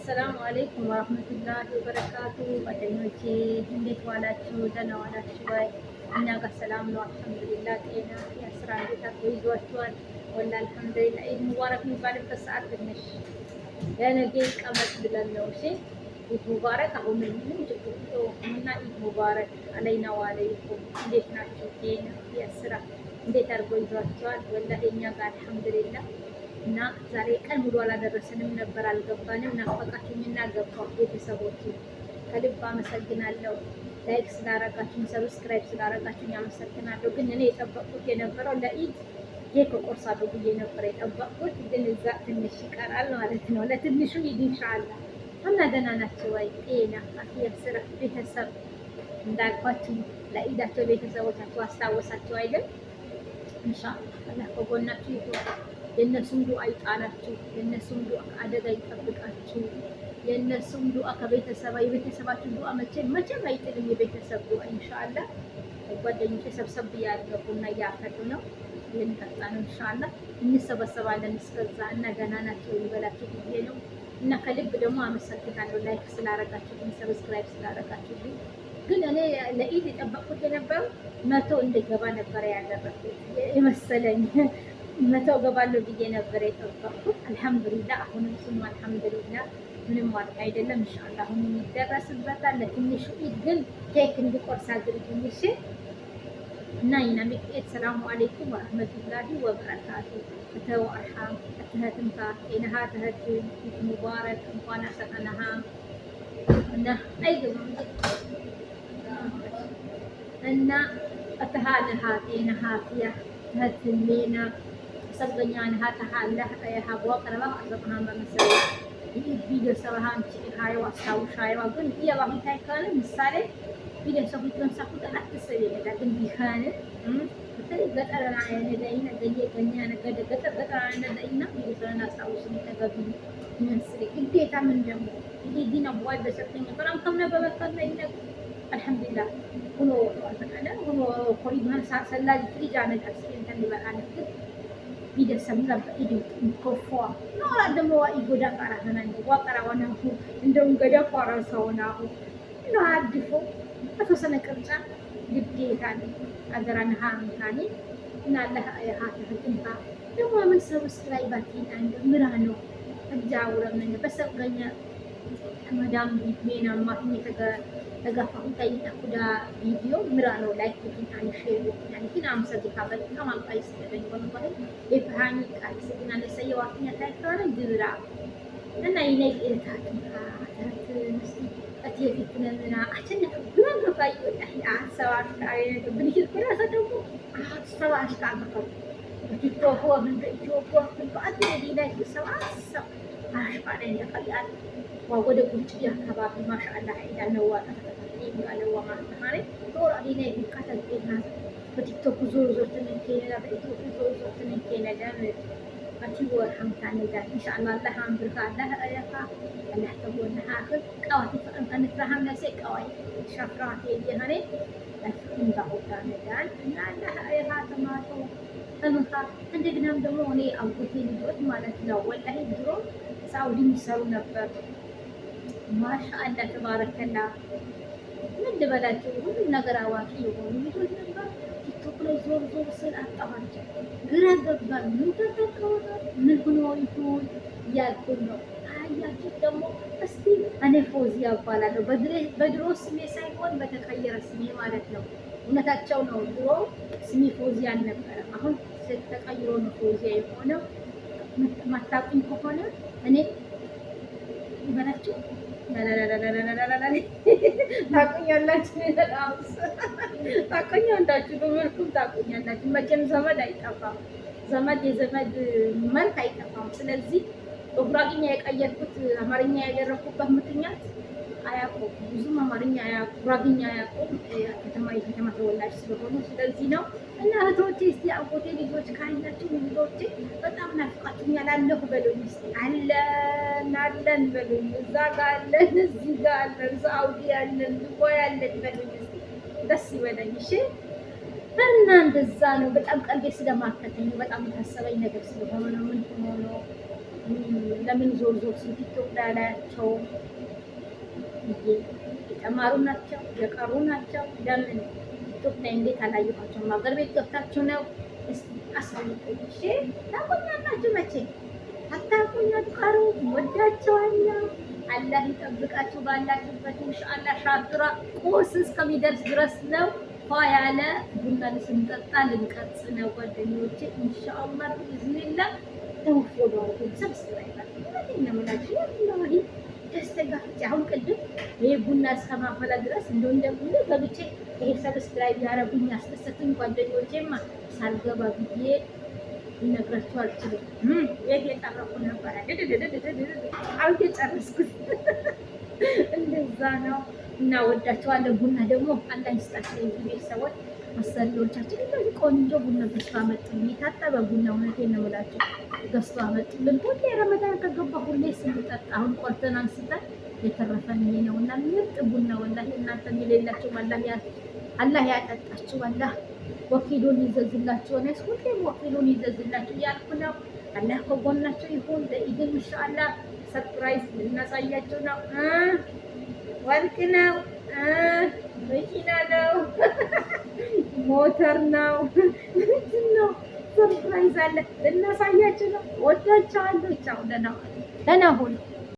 السلام عليكم ورحمة الله وبركاته። ጓደኞቼ እንዴት ዋላችሁ? ደህና ዋላችሁ ወይ? እኛ ጋር ሰላም ነው አልሐምዱሊላህ። ጤና የስራ እንዴት አድርጎ ይዟችኋል? ወላ አልሐምዱሊላህ። ኢድ ሙባረክ የሚባልበት ሰዓት ትንሽ ለነገ ይቀመጥ ብለን ነው። እሺ ኢድ ሙባረክ። አሁን ምንም ችግር እና ኢድ ሙባረክ علينا وعليكم። እንዴት ናችሁ? ጤና የስራ እንዴት አድርጎ ይዟችኋል? ወላሂ እኛ ጋር አልሐምዱሊላህ እና ዛሬ ቀን ሙሉ አላደረሰንም ነበር፣ አልገባንም። ናፈቃችሁኝና ገባሁ። ቤተሰቦች ከልብ አመሰግናለሁ። Like ስላረጋችሁኝ፣ subscribe ስላረጋችሁኝ አመሰግናለሁ። ግን እኔ የጠበቅኩት የነበረው ለኢድ ኬክ እቆርሳለሁ ብዬ ነበር የጠበቅኩት፣ ግን እዛ ትንሽ ይቀራል ማለት ነው። ለትንሹ ኢድ ኢንሻአላህ። እና ደህና ናቸው ወይ? ጤና አፍያ፣ ስራ፣ ቤተሰብ እንዳልኳችሁ ለኢዳቸው ቤተሰቦቻቸው አስታወሳቸው አይደል? ኢንሻአላህ አላህ ከጎናችሁ ይሁን። የእነሱም ዱዓ ይጣላችሁ፣ የእነሱም ዱዓ ከአደጋ ይጠብቃችሁ። የእነሱም ዱዓ ከቤተሰባ የቤተሰባችሁ ዱዓ መቼም መቼም አይጥልም። የቤተሰብ ዱዓ ኢንሻአላህ። ጓደኞቼ ሰብሰብ እያደረጉ ቡና እያፈሉ ነው፣ ልንጠጣ ነው ኢንሻአላህ። እንሰበሰባለን እስከዛ እና ገና ናቸው ይበላችሁ ብዬ ነው። እና ከልብ ደግሞ አመሰግናለሁ like ስላረጋችሁልኝ፣ subscribe ስላረጋችሁልኝ። ግን እኔ ለኢድ የጠበቅኩት የነበረው 100 እንደገባ ነበረ ያደረኩት የመሰለኝ፣ 100 እገባለሁ ብዬ ነበር የጠበቅኩት። አልሐምዱሊላህ አሁንም ስሙ አልሐምዱሊላህ ምንም ማለት አይደለም። ኢንሻአላህ አሁንም ይደረስበታል። ለትንሹ ኢድ ግን ኬክ እንዲቆርስ አድርጉኝ እሺ። እና ይናሚክ ሰላሙ አለይኩም ወረህመቱላሂ ወበረካቱ። እተው አርሓም እትህትምታ ጤናሃ ትህት ሙባረክ እንኳን አሰጠነሃ እና አይገባም እና እትሃንሃ ጤናሃ ፊያ ትህትሜና ሰገኛንሃ ተሃለህ ሀቦቅረባ አሰጥሃን በመሰለ ቢደሰባሃን ቺሃዮ አስታውሻዮ ግን እየባሁታይ ካለ ምሳሌ ቢደሰቡ ተንሳኩት አትሰብ ይላል ግን ቢኻን በተለይ ገጠርና ነዳይና ገየ ነገደ ገጠር ገጠር ነዳይና ቢደሰና አስታውስ ተገቢ መስል ግዴታ ምን ደግሞ ይሄ ዲና ቦይ በሰተኝ በጣም ከምነ በመከነ ይነ አልሐምዱሊላህ ሆኖ አልፈቀደ ሆኖ ኮሪማን ሰላጅ ፍሪጅ አነቃስ እንትን ይበቃል ግን ቢደሰም ኮፎ ኖራ ደግሞ ኢጎዳ ቃራህና ዋቀራ ዋናሁ እንደውም ገዳ ቋራ ሰውናሁ እንደ አድፎ በተወሰነ ቅርጫ ግዴታ አገራን ሃምታኒ እና አላህ ሃትህትንታ ደግሞ ምን ሰብስክራይብ አቲን አንድ ምራ ነው እጃውረምን በሰገኛ መዳም ሜና ማትኝ ተጋፋሁ ጠይቀኩዳ ቪዲዮ ምራ ነው ላይክ ቡቲን አን ሼር ቡቲን አን ግን አምሰግካ በጣም አልቃ ይስጥልኝ ወላሂ የብሃኒ ቃል ስግና ለሰየዋትኛ ታይካነ ግብራ እና ይነይ እታትካ ታት ምስቲ እትየፊትነምና አቸነ ብራን ገፋይ ወላሂ አሰባሽ አይነት ብንሽር ኩራሰ ደግሞ አሰባሽ ቃበከው በቲክቶክ ወምን በኢትዮጵያ በአድ ዲና ሰባ ሰብ አሽቃለኝ ያቀያል ወደ ቁንጭ አካባቢ ማሻአላ ሄዳለዋ በቲክቶክ ዞር ዞር ትንኬነዳ በኢትዮጵያ ዞር ዞር ትንኬነዳ አቲ ወርሐምታ ነዳ ኢንሻአላ አላህ አንብርካ አላህ አያካ አላህ ተጎና አኽር ቀዋቲ ፈአንተ ንትራሃም ነሴ ቀዋይ ሻፍራት የየሃኔ እንዳሁታ ነዳን እና አላህ አያካ ተማቶ ተምካ እንደገናም ደግሞ እኔ አጎቴ ልጆች ማለት ነው ወላሂ ድሮ ሳውዲ የሚሰሩ ነበር። ማሻአላ ተባረከላ። ምን ልበላቸው፣ ሁሉም ነገር አዋቂ የሆኑ ልጆች ነበር። ቲክቶክ ላይ ዞር ዞር ስል አጣኋቸው፣ ግራ ገባኝ። ምን ተፈጥሮ ነው? ምን ሆኖ ይሁን እያልኩኝ ነው። አያችሁ ደግሞ እስቲ እኔ ፎዚያ እባላለሁ። በድሮ ስሜ ሳይሆን በተቀየረ ስሜ ማለት ነው። እውነታቸው ነው። ድሮ ስሜ ፎዚያ አልነበረም። አሁን ተቀይሮ ነው ፎዚያ የሆነው። ማታውቁኝ ከሆነ እኔ ይበላችሁ ታቁኛላችሁ፣ ታቁኛላችሁ፣ በመልኩም ታቁኛላችሁ። መቼም ዘመድ አይጠፋም፣ ዘመድ የዘመድ መልክ አይጠፋም። ስለዚህ በጉራግኛ የቀየርኩት አማርኛ ያደረኩበት ምክንያት አያውቁም፣ ብዙም አማርኛ አያውቁም፣ ጉራግኛ አያውቁም። ከተማ የከተማ ተወላጅ ስለሆኑ ስለዚህ ነው። እና እህቶቼ እስቲ አጎቴ ልጆች ካያችሁ ልጆቼ በጣም ናፍቃችሁኛል፣ አለሁ በሉኝ እስቲ አለን አለን በሉኝ። እዛ ጋ አለን፣ እዚህ ጋ አለን፣ ሳውዲ አለን፣ ዱባይ አለን በሉኝ እስቲ ደስ ይበለኝ። እሺ እና እንደዛ ነው። በጣም ቀልቤ ስለማከተኝ በጣም የታሰበኝ ነገር ስለሆነ ነው። ምን ሆኖ ነው ለምን ዞር ዞር ስል ቲክቶክ ላይ አላያቸውም ብዬ፣ የተማሩ ናቸው፣ የቀሩ ናቸው። ለምን ቲክቶክ ላይ እንዴት አላየኋቸውም? ሀገር ቤት ገብታችሁ ነው? እስቲ አሳውቁኝ። እሺ ታውቁኛላችሁ መቼ አታውቁኝ አትቀሩ። ወዳቸዋለሁ። አላህ ይጠብቃችሁ ባላችሁበት። ኢንሻአላህ ሻፍራ ቁርስ እስከሚደርስ ድረስ ነው። ፏ ያለ ቡና ስንጠጣ ልንቀርጽ ነው ጓደኞቼ። ኢንሻአላህ بإذن الله ደግሞ follow አድርጉኝ፣ subscribe አድርጉኝ። እውነቴን ነው የምላችሁ ወላሂ ደስ ተጋፍቼ አሁን ቅድም ይሄ ቡና እስከማፈላ ድረስ እንደው እንደው ገብቼ ይሄ subscribe ያረጉኝ ያስደሰቱኝ ጓደኞቼማ ሳልገባ ብዬ ልነግራችሁ አልችልም። የት የጠረኩ ነበረ አሁን የጨረስኩት እንደዛ ነው። እና ወዳቸዋለሁ። ቡና ደግሞ አላህ ይስጣቸው የዚህ ቤተሰቦች አሰሪዎቻችን እንደዚህ ቆንጆ ቡና ገዝቶ አመጡልን። የታጠበ ቡና እውነቴን ነው የምላቸው ገዝቶ አመጡልን። ሁሌ ረመዳን ከገባ ሁሌ ስንጠጣ አሁን ቆልተን አንስተን የተረፈን ይሄ ነው እና ምርጥ ቡና ወላሂ እናንተም የሌላቸው አላህ ያጠጣችሁ፣ አላህ ወኪሉን ይዘዝላችሁ። እኔስ ሁሌም ወኪሉን ይዘዝላችሁ እያልኩ ነው። አላህ ከጎናቸው ይሁን። ለኢድም ኢንሻአላህ surprise ልናሳያቸው ነው። ወርቅ ነው፣ መኪና ነው፣ ሞተር ነው፣ ምንድን ነው? Surprise አለ፣ ልናሳያችሁ ነው። ወዳቸዋለሁ። ቻው፣ ደህና ደህና ሁኑ።